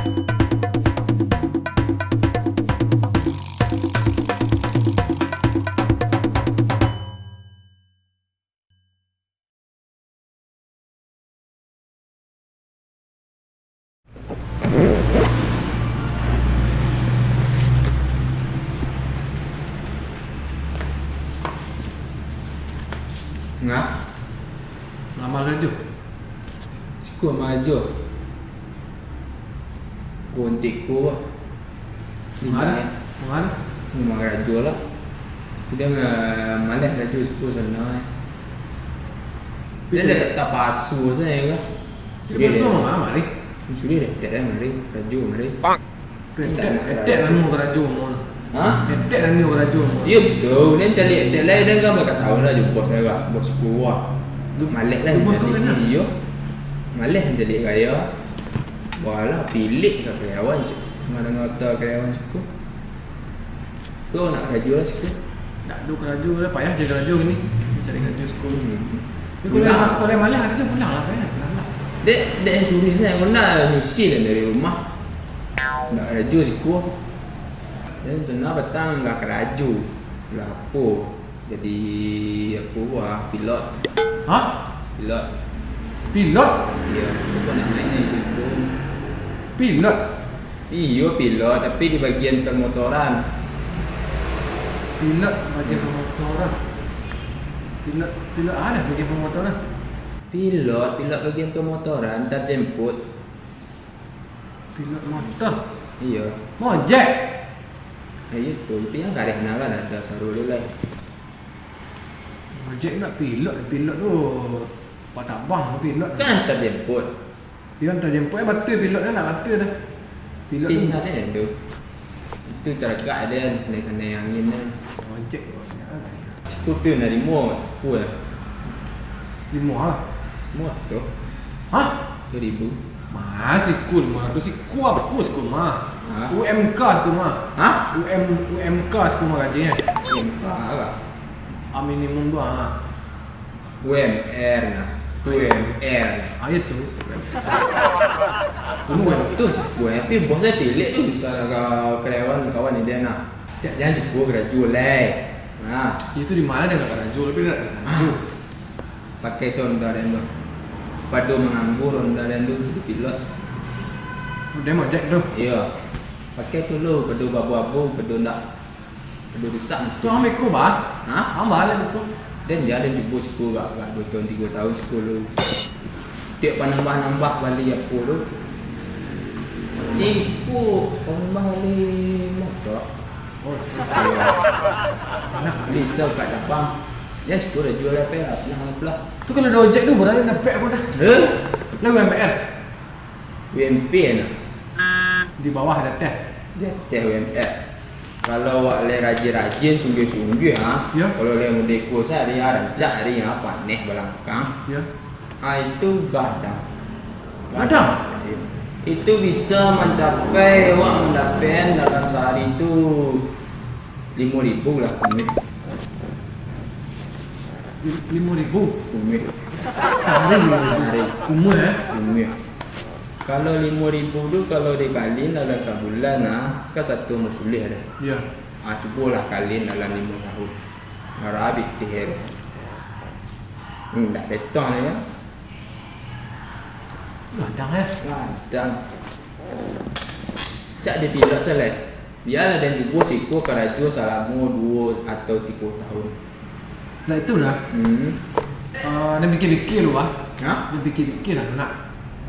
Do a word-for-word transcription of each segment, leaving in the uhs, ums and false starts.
Ngah. Lamar karajo. Siko marajo. Gontik ko bah. Mangano? Indak, eh. Mangano? Mangarajo lah. Indak, eh, maleh karajo siko sanang, eh. Tapi indak tapaso sajo kah? Tapaso mangano mari? Sudah deh, tek lah mari, karajo mari. Pak. Indak nak karajo. Etek anu karajo mo. Hah? Etek anu karajo mo. Iyo tu, den caliak cek lai, den kan bakatau lah jo bos agak, bos siko. Maleh lah jo bos tu caliak kan? Iyo. Maleh caliak gaya. Walah, pilik ka karyawan, cek. Mangano karyawan siko. Ko nak karajo lah siko. Ndak ado karajo lah, payah cari karajo kini. Cari karajo siko. Hmm. Tapi kalau, pulang, kalau maleh karajo pulang lah, payah pulang lah. Dek, dek nan suruah sajo, ko ndak nyusul dari rumah. Ndak karajo siko. Den sanang patang ndak karajo. Lah apo? Jadi, apo, wah, pilot. Hah? Pilot. Pilot? Iyo, bukan nak main itu. Pilot? Iyo, pilot, tapi di bagian permotoran. Pilot bagian permotoran. Pilot, pilot ado bagian permotoran? Pilot, pilot bagian permotoran, antar jemput. Pilot motor? Iyo. Mojek? Iyo tu, tapi nan kareh nah lah, ado saru tu lah. Ojek nak pilot, pilot tu patabang pilot. Kan antar jemput. Iyo, antar jemput, eh, batua pilot kan, nak batua dah. Pilot tu. Sinar dia tu. Itu taragak dia, kanai-kanai angin dia. Ojek. Siko tu narimo, sapo lah. Limo ah. Murah tu. Hah? Dua ribu. Mah, siko limo ratuih, siko apo siko mah? Hah? U M K siko mah. Hah? U M, U M K siko mah gajinyo. U M K lah. Ah, minimum tu, ah. U M R nah. U M R. Ah, itu. U M R. Itu siko, tapi bosnyo pilih tu, bisa ka karyawan kawan dia nah. Cak, jan siko karajo lai. Nah. Itu di ma den ka karajo, tapi dak karajo. Ah. Pakai sonda den tu. Pado manganggur onda den tu, jadi pilot. Udah mojek tu. Iyo. Pakai tu lo, pado babu-babu, pado ndak, pado rusak mesin. Tu ang beko, bah? Hah? Ang baliak beko. Den jan, den cubo siko gak, gak duo tahun, tigo tahun siko lo. Tiok panambah-nambah bali apo tu. Siko panambah bali motor. Oh, iyo. Nah, bisa buka cabang. Jan siko karajo lah, payah lah, payah lah. Tu kalau ado ojek tu, bara dapek apo dah? Eh? Lah U M R. U M P nah. Di bawah, di ateh. Di ateh U M R. Kalau awak lai rajin-rajin, sungguah-sungguah, ha. Yo. Kalau lai mode ko sahari, ha, rancak hari, ha, paneh balangkang. Yo. Ha, itu gadang. Gadang? Itu bisa mancapai awak mandapek dalam sahari tu limo ribu lah, kunuih. Li-, limo ribu? Kunuih. Sahari limo ribu? Sahari. Kunuih, eh? Kunuih. Kalau limo ribu tu, kalau dikaliin dalam sabulan, nah, kan satu ampek puluah dah. Iyo. Ah, cubolah kaliin dalam limo tahun. Bara pitih, eh. Hmm, ndak betong ni, kan? Gadang, eh? Gadang. Cak di pilot salah. Bialah den cubo siko karajo salamo duo atau tigo tahun. Nah, itulah. Hmm. Eh, den pikir-pikir lu, ah. Hah? Den pikir-pikir lah, nak.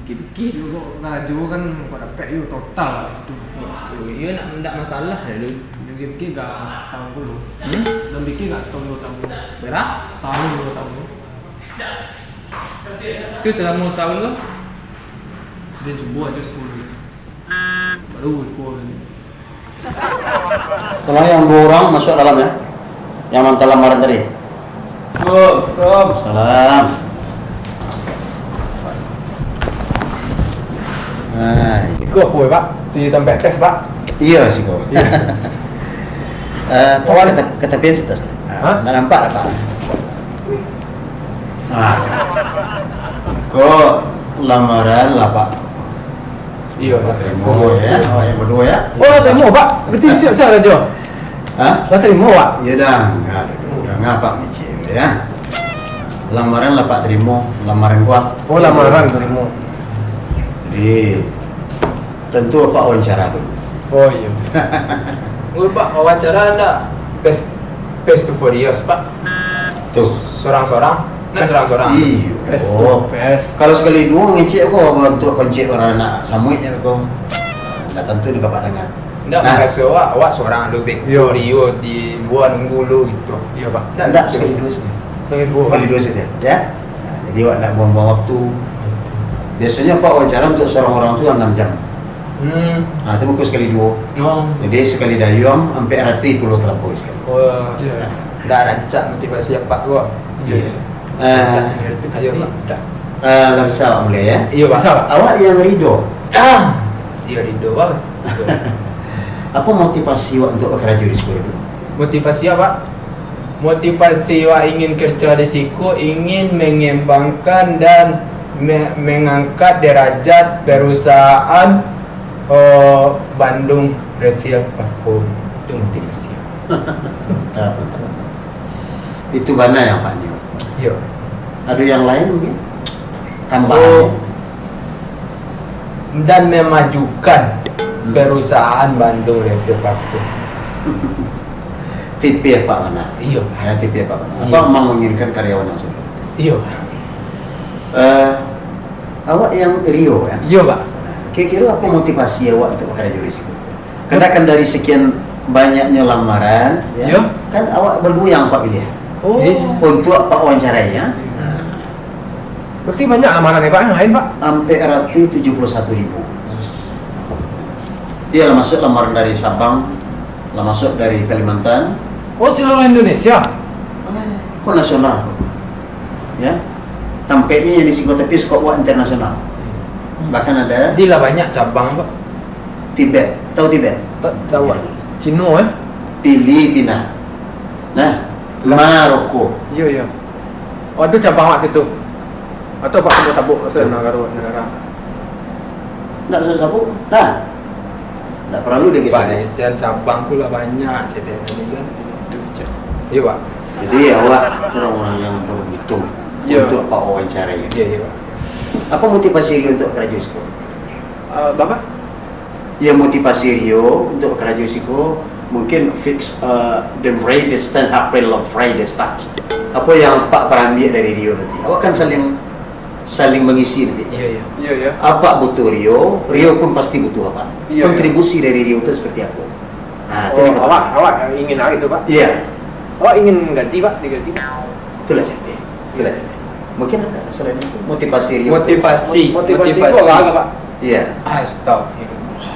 Pikir-pikir. Yo, kok karajo kan, kok dapek yo total lah situ. Oh, iyo nak, ndak masalah lah tu. Den pikir-pikir gak setahun dulu. Hmm? Den pikir gak setahun duo tahun. Bara? Setahun duo tahun. Tu salamo satahun tu? Den cubo ajo sapuluah. Baru iko tadi. Tolong yang dua orang masuk dalam ya. Yang minta lamaran tadi. Assalamualaikum. Salam. Hai. Siko apo, Pak? Di tampek tes, Pak? Iyo, siko. Iyo. Eh, tes kawan. Kata-, katapian sih, tes. Ah, hah? Ndak nampak dah, Pak. Ah. Ko lamaran lah, Pak. Iyo. Lah tarimo, yo. Awak nan baduo, yo. Oh, lah tarimo, Pak. Berarti siap-siap lah, Jo. Ha? Lah tarimo, Pak. Yo, dah. Dah, dah, dah, dah, Pak, micik, yo. Lamaran lah, Pak, tarimo. Lamaran gua. Oh, lamaran tarimo. Jadi, tantu Pak wawancara dulu. Oh, iyo. Oh, Pak, wawancara ndak face, face to face, Pak? Tuh. Sorang-sorang? Ndak sorang-sorang. Iyo. Face to face. Kalau sakali duo ngecek ko, bantuak koncek urang nak samuik nyo ko. Ndak tantu ni Bapak danga. Ndak, nah. Mukasuik awak, awak sorang lu, Bek. Iyo. Rio di lua nunggu lu gitu. Iyo, Pak. Ndak, ndak, sakali duo sajo. Sakali duo, Pak. Sakali duo sajo, yo. Nah, jadi awak ndak buang-buang waktu. Biasonyo Pak wawancara untuak surang urang tu anam jam. Hmm. Ah, tu mukasuik sakali duo. Oh. Jadi sakali dayuang ampek ratuih puluah talampau sakali. Oh. Iyo. Ndak rancak motivasi apak tu. Iyo. Iyo. Ah. Rancak motivasi apak. Ndak. Ah, lah bisa awak mulai, yo? Iyo, Pak. Bisa, Pak. Awak nan ridho. Ah. Iyo, ridho, Pak. Apo motivasi awak untuak bakarajo di siko? Motivasi apo? Motivasi awak ingin kerja di siko, ingin mengembangkan dan me-, mengangkat derajat perusahaan, eh, Bandung Refill Parfum. Itu motivasi. Mantap, mantap, mantap. Itu bana nan Pak nio. Yo. Ado nan lain mungkin? Tambahan. Oh. Dan memajukan, hmm, perusahaan Bandung Refill Parfum. Tipe Apak bana. Iyo. Yo, tipe Apak bana. Iyo. Apak memang menginginkan karyawan yang seperti itu. Iyo. Eh, awak nan rio, yo? Iyo, Pak. Kiro-kiro apo motivasi awak untuak bakarajo di siko? Karena kan dari sekian banyaknyo lamaran, yo, iyo, kan awak baduo nan Apak piliah. Oh. Untuak Apak wawancarai, yo. Iyo. Berarti banyak lamaran, yo, Pak, nan lain, Pak? Ampek ratuih tujuah puluah satu ribu. Itu nan lah masuak lamaran dari Sabang, lah masuak dari Kalimantan. Oh, seluruh Indonesia? Eh, ko nasional. Yo. Tampeknyo nan di siko, tapi skop awak internasional. Hmm. Bahkan ado. Jadi lah banyak cabang, Pak? Tibet. Tahu Tibet? Ta-, tahu, Pak. Cino, eh? Filipina. Nah, Maroko. Iyo, iyo. Oh, itu cabang awak situ. Atau Apak sabut-sabut pasal nagaro, nagara? Ndak sabut-sabut. Nah. Ndak paralu diagiah. Banyak, Jan, cabang tu lah banyak, cedek tadi kan. Itu je. Iyo, Pak. Jadi, awak urang-urang nan beruntung, iyo, untuak Apak wawancarai. Iyo, iyo, Pak. Apo motivasi Rio untuak karajo siko? Eh, Bapak? Yo, motivasi Rio untuak karajo siko mungkin fix, eh, the Friday stand, April of Friday starts. Apo nan Apak parambiak dari Rio nanti? Awak kan saling, saling mengisi nanti. Iyo, iyo. Iyo, iyo. Apak butuh Rio, Rio pun pasti butuh Apak. Iyo, iyo. Kontribusi dari Rio tu seperti apo? Ah, tu. Oh, awak, awak ingin hari tu, Pak? Iyo. Awak ingin gaji, Pak, digaji. Itulah jadi. Itulah jadi. Mungkin ado selain itu, motivasi Rio. Motivasi. Mot-, motivasi itu motivasi. Apo, Pak? Iyo. Astagfirullah.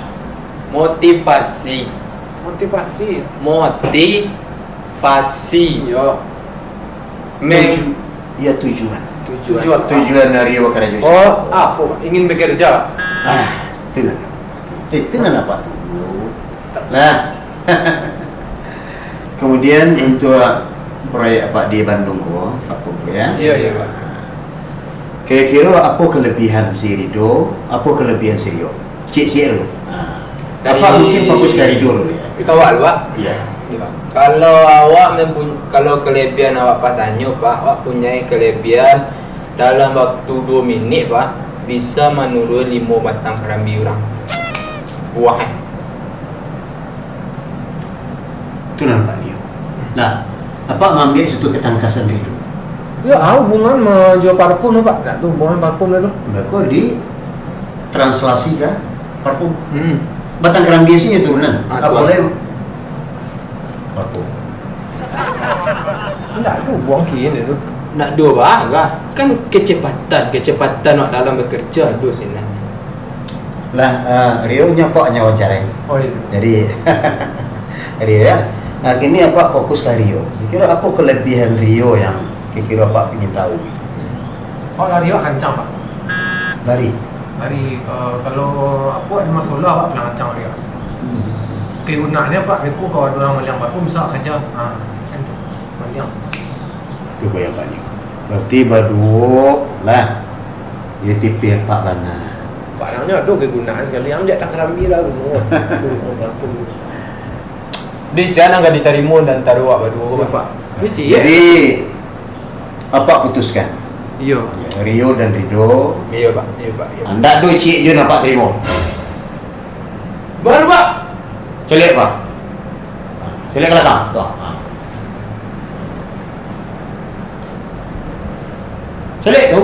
Motivasi. Motivasi. Motivasi. Iyo. Meng- Tuju-, yo, tujuan. Tujuan. Tujuan. Tujuan dari Rio bakarajo. Oh, apo, Pak? Ingin bekerja, Pak? Ah, itulah. Eh, itu nan Apak tunggu. Nah. Kemudian untuak proyek Apak di Bandung ko, Pak Kumpul, yo? Iyo, iyo, Pak. Kiro-kiro apo kelebihan si Ridho, apo kelebihan si Rio? Ciek-ciek dulu. Nah. Dari Apak mungkin fokus dari Ridho dulu, yo? Di awak dulu, Pak? Iyo. Iyo, Pak. Kalau awak mempuny-, kalau kelebihan awak, Pak, tanyo, Pak, awak punyai kelebihan dalam waktu duo minik, Pak, bisa manuruan limo batang karambi urang. Buah, eh. Tu nan Apak nio. Nah, Apak maambiak situ ketangkasan Ridho. Yo, a hubungan manjua parfum tu, Pak? Ndak ado hubungan parfum tu. Beko ditranslasi ka parfum. Hmm. Batang karambi se nyo turunan. Ah, apo lai? Parfum. Ndak ado buang kian tu. Ndak ado bah, kan kecepatan, kecepatan awak dalam bekerja ado sinan. Lah, ah, Rio nyo Apak nyo wawancarai. Oh, iyo. Jadi, Rio, yo. Nah, kini Apak fokus ka Rio. Kiro-kiro apo kelebihan Rio nan kiro-kiro Apak pingin tahu gitu? Oh, lari awak kancang, Pak. Lari? Lari, eh, kalau apo, ado masalah, awak pulang kancang lari, Pak. Hmm. Kagunaan nyo, Pak, beko kalau ado urang maliang parfum, bisa kancang. Ah, kan tu. Maliang. Tu bayang Apak nio. Berarti baduo lah. Yo, tipe Apak bana. Barang nyo ado kagunaan sakali, ang jak takarambi lah dulu. Di sinan ka ditarimo di antaro awak baduo, Pak. Pak. Lucu, ya? Jadi, Apak putuskan. Iyo. Rio dan Rido. Iyo, Pak. Iyo, Pak. Iyo. Andak do ciek jo nan Apak tarimo. Baru, Pak. Caliak, Pak. Caliak ka balakang. Tu. Caliak tu.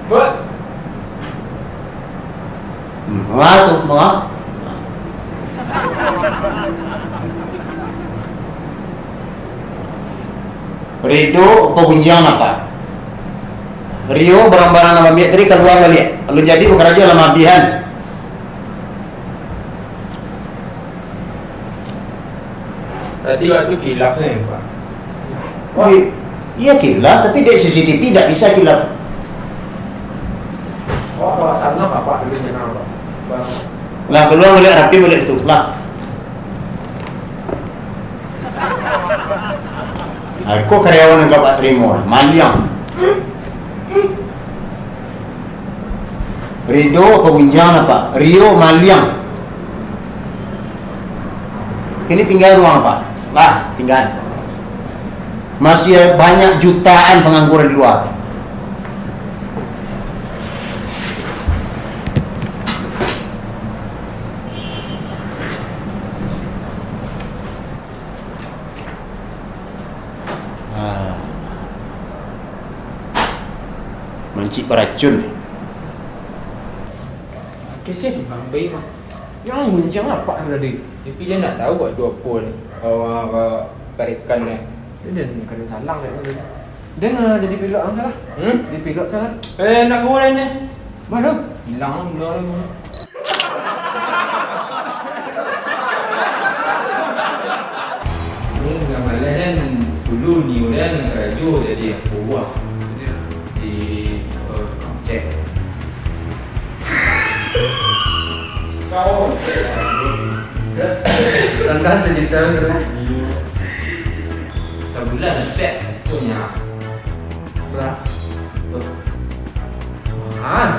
Buat. Hmm, manga tu, manga. Rido, pagunjiang napa? Rio, barang-barang nan baambiak tadi kalua baliak. Alun jadi bakarajo, lah maabihan. Tadi waktu kilaf tu, Pak. Wah, i-, iya kilaf, tapi dek C C T V ndak bisa kilaf. Wah, kalau salah, Bapak dulu nyenang, Pak. Bang. Lah, kalua baliak, rapi baliak itu. Lah. Nah, ko karyawan nan Apak tarimo, maliang. Rido, pagunjiang napa? Rio, maliang. Kini tingga urang, Pak. Lah, tingga. Masih banyak jutaan pangangguran di lua. Ah. Mancik baracun. Kecek tu bambai mah. Yang guncang apak tu tadi? Tapi dia nak tahu buat duo apo ni. Awak, awak barikan ni. Dia dah kena salang kat tu. Dia nak jadi pilot ang salah. Hmm? Jadi pilot salah. Eh, nak keluar ni. Baru? Hilang benda tu. Ni gambaran kan dulu ni orang karajo jadi apo buah. Di, eh, konsep. Kau. Tantang sejuta tu lah. Sabulan dapek tu nyo. Bra. Mahal.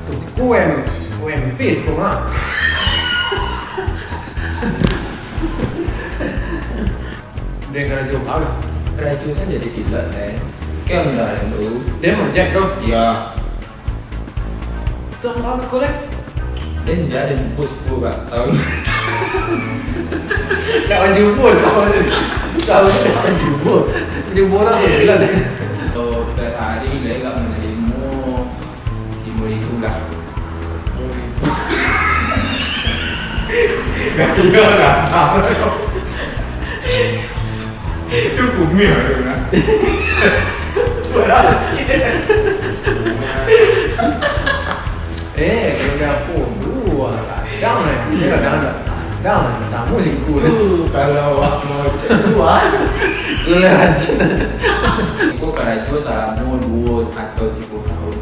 Tu U M, U M P siko mah. Dia karajo kau lah. Karajo sajo di kilat, eh. Kan dah tu. Dia mah jack tu. Ya. Tu ang kawan aku lai. Den dah den bos ko ka taun. Nak manjumpa taun ni. Taun ni nak manjumpa. Jumpa orang tu bilang. Kalau per hari lai ka manarimo limo ribu lah. Gaya lah. Itu kumiah tu nah. Berhasil. Eh, kalau dapur dulu, ah, kadang eh. Kadang, kadang, kadang, tamu siku tu. Tu, kalau awak mau cari luar. Leh aja. Iko karajo salamo duo atau tigo tahun.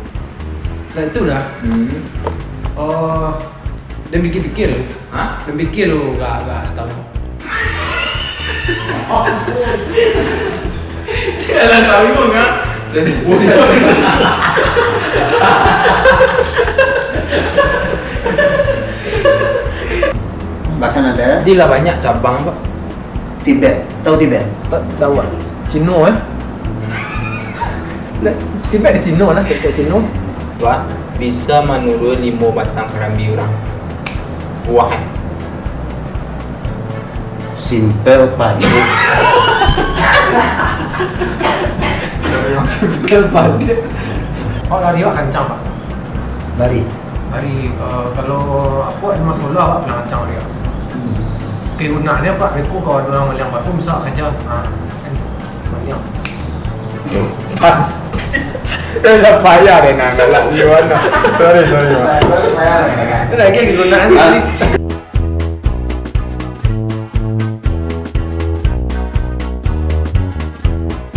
Nah, itu dah. Hmm. Oh, dia pikir-pikir. Hah? Dia pikir lu gak, gak setahun. Dia lah tahu kan? Bahkan ada. Dia lah banyak cabang, Pak. Tibet. Tahu Tibet? Tak tahu, ah. Cino, eh? Tibet di Cino lah, dekat Cino. Wah, bisa manurun limo batang karambi urang. Wah, eh. Simpel padet. Simpel padet. Oh, lari awak kancang, Pak? Lari. Lari, eh, kalau apo ado masalah, awak paliang kancang lari. Hmm. Kagunaan nyo, Pak, beko kalau ado urang maliang batu, misal kaja. Ha, kan. Maliang. Eh, dah payah deh, nah, galak gimana? Sorry, sorry, Pak. Lagi kagunaan ni.